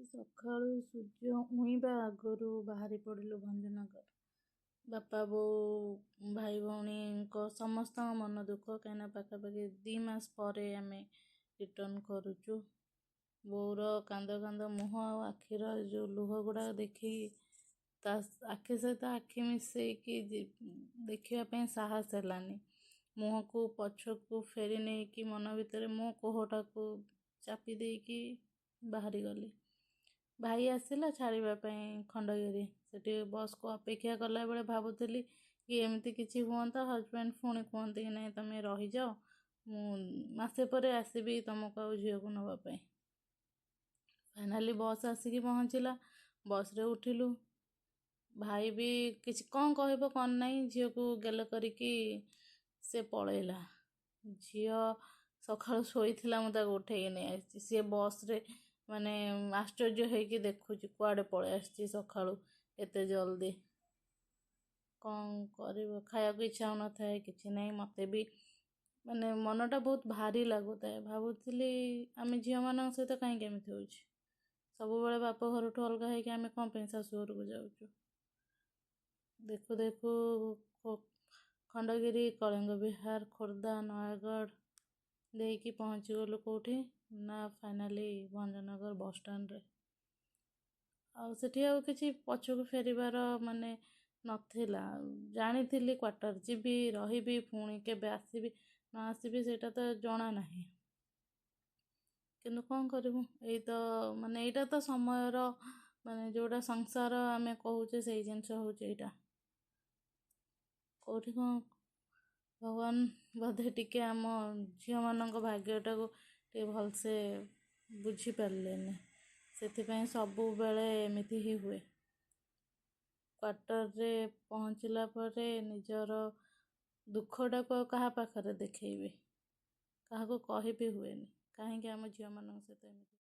ସକାଳୁ ସୂର୍ଯ୍ୟ ଉଇଁବା ଆଗରୁ ବାହାରି ପଡ଼ିଲୁ ଭଞ୍ଜନଗର। ବାପା, ବୋଉ, ଭାଇ ଭଉଣୀଙ୍କ ସମସ୍ତଙ୍କ ମନ ଦୁଃଖ, କାହିଁକିନା ପାଖାପାଖି 2 ମାସ ପରେ ଆମେ ରିଟର୍ଣ୍ଣ କରୁଛୁ। ବୋଉର କାନ୍ଦ କାନ୍ଦ ମୁହଁ ଆଉ ଆଖିର ଯେଉଁ ଲୁହ ଗୁଡ଼ାକ ଦେଖିକି ତା ଆଖି ସହିତ ଆଖି ମିଶେଇକି ଦେଖିବା ପାଇଁ ସାହସ ହେଲାନି। ମୁହଁକୁ ପଛକୁ ଫେରି ନେଇକି ମନ ଭିତରେ ମୋ କୋହଟାକୁ ଚାପି ଦେଇକି ବାହାରିଗଲି। ଭାଇ ଆସିଲା ଛାଡ଼ିବା ପାଇଁ ଖଣ୍ଡଗିରି। ସେଠି ବସ୍କୁ ଅପେକ୍ଷା କଲାବେଳେ ଭାବୁଥିଲି କି ଏମିତି କିଛି ହୁଅନ୍ତା, ହଜବେଣ୍ଡ ପୁଣି କୁହନ୍ତି କି ନାଇଁ ତୁମେ ରହିଯାଅ, ମୁଁ ମାସେ ପରେ ଆସିବି ତୁମକୁ ଆଉ ଝିଅକୁ ନେବା ପାଇଁ। ଫାଇନାଲି ବସ୍ ଆସିକି ପହଞ୍ଚିଲା। ବସ୍ରେ ଉଠିଲୁ। ଭାଇ ବି କିଛି କ'ଣ କହିବ କ'ଣ ନାହିଁ, ଝିଅକୁ ଗେଲ କରିକି ସେ ପଳେଇଲା। ଝିଅ ସକାଳୁ ଶୋଇଥିଲା, ମୁଁ ତାକୁ ଉଠେଇକି ନେଇ ଆସିଛି। ସିଏ ବସ୍ରେ ମାନେ ଆଶ୍ଚର୍ଯ୍ୟ ହେଇକି ଦେଖୁଛି କୁଆଡ଼େ ପଳେଇ ଆସିଛି ସକାଳୁ ଏତେ ଜଲ୍ଦି। କ'ଣ କରିବ, ଖାଇବାକୁ ଇଚ୍ଛା ହେଉନଥାଏ, କିଛି ନାହିଁ। ମୋତେ ବି ମାନେ ମନଟା ବହୁତ ଭାରି ଲାଗୁଥାଏ। ଭାବୁଥିଲି ଆମେ ଝିଅମାନଙ୍କ ସହିତ କାହିଁକି ଏମିତି ହେଉଛି, ସବୁବେଳେ ବାପ ଘରଠୁ ଅଲଗା ହେଇକି ଆମେ କ'ଣ ପାଇଁ ଶାଶୁ ଘରକୁ ଯାଉଛୁ। ଦେଖୁ ଦେଖୁ ଖଣ୍ଡଗିରି, କଳିଙ୍ଗ ବିହାର, ଖୋର୍ଦ୍ଧା, ନୟାଗଡ଼ ଦେଇକି ପହଞ୍ଚିଗଲୁ କେଉଁଠି ନା ଫାଇନାଲି ଭଞ୍ଜନଗର ବସଷ୍ଟାଣ୍ଡରେ। ଆଉ ସେଠି ଆଉ କିଛି ପଛକୁ ଫେରିବାର ମାନେ ନଥିଲା। ଜାଣିଥିଲି କ୍ୱାର୍ଟର ଯିବି, ରହିବି, ପୁଣି କେବେ ଆସିବି ନ ଆସିବି ସେଇଟା ତ ଜଣା ନାହିଁ, କିନ୍ତୁ କ'ଣ କରିବୁ, ଏଇ ତ ମାନେ ଏଇଟା ତ ସମୟର ମାନେ ଯେଉଁଟା ସଂସାର ଆମେ କହୁଛେ ସେଇ ଜିନିଷ ହେଉଛି ଏଇଟା। କେଉଁଠି କ'ଣ ଭଗବାନ ବୋଧେ ଟିକେ ଆମ ଝିଅମାନଙ୍କ ଭାଗ୍ୟଟାକୁ ଟିକେ ଭଲସେ ବୁଝିପାରିଲେନି, ସେଥିପାଇଁ ସବୁବେଳେ ଏମିତି ହିଁ ହୁଏ। କ୍ୱାର୍ଟରରେ ପହଞ୍ଚିଲା ପରେ ନିଜର ଦୁଃଖଟାକୁ ଆଉ କାହା ପାଖରେ ଦେଖେଇବି, କାହାକୁ କହିବି ହୁଏନି କାହିଁକି ଆମ ଝିଅମାନଙ୍କ ସହିତ ଏମିତି।